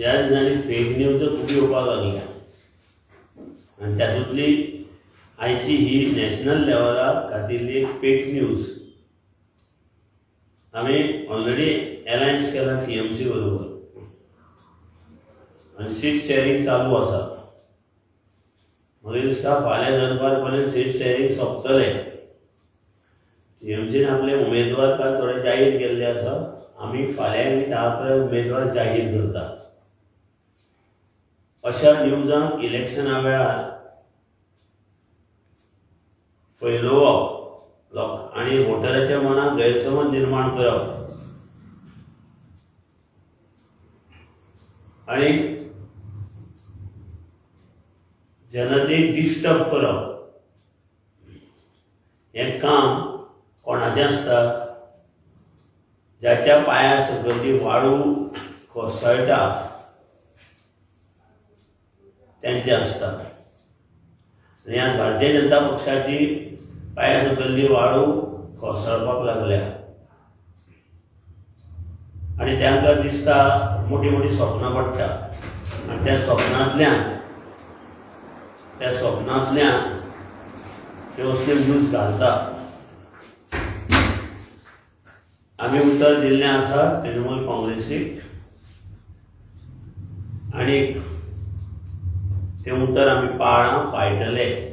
ह्या दिसांनी fake news खूब येवपाक लागल्या आनी तातूंतली आयची ही नॅशनल लेवलाक घातिल्ली एक फेक न्यूज. आमी ऑलरेडी एलायन्स केला टीएमसी बरोबर आनी सीट शेअरींग चालू आसा. म्हाका दिसता फाल्यां दनपार पर्यंत सीट शेअरींग सोंपतलें. टीएमसीन आपले उमेदवार काल थोडे जाहीर केल्ले आसा. आमी फाल्यां आनी 10 पर्यंत उमेदवार जाहीर करता. अशा न्यूजांक इलेक्शना वेळार फैलोवप लोक आनी वोटराच्या मनात गैरसमज निर्माण करप आनी जनतेक डिस्टर्ब करप हें काम कोणाचें आसता? ज्याच्या पांया सकयल ती वाळू कोसळटा त्यांचें आसता. आनी आज भारतीय जनता पक्षाची पांया सकयल्ली वाळू कोसळपाक लागल्या आनी तांकां दिसता मोटी मोटी स्वप्नां पडटा आनी त्या स्वप्नांतल्यान त्यो असल्यो न्यूज घालता. आमी उतर दिल्लें आसा तृणमूल काँग्रेसीक आनी तें उतर आमी पाळां, पाळटले.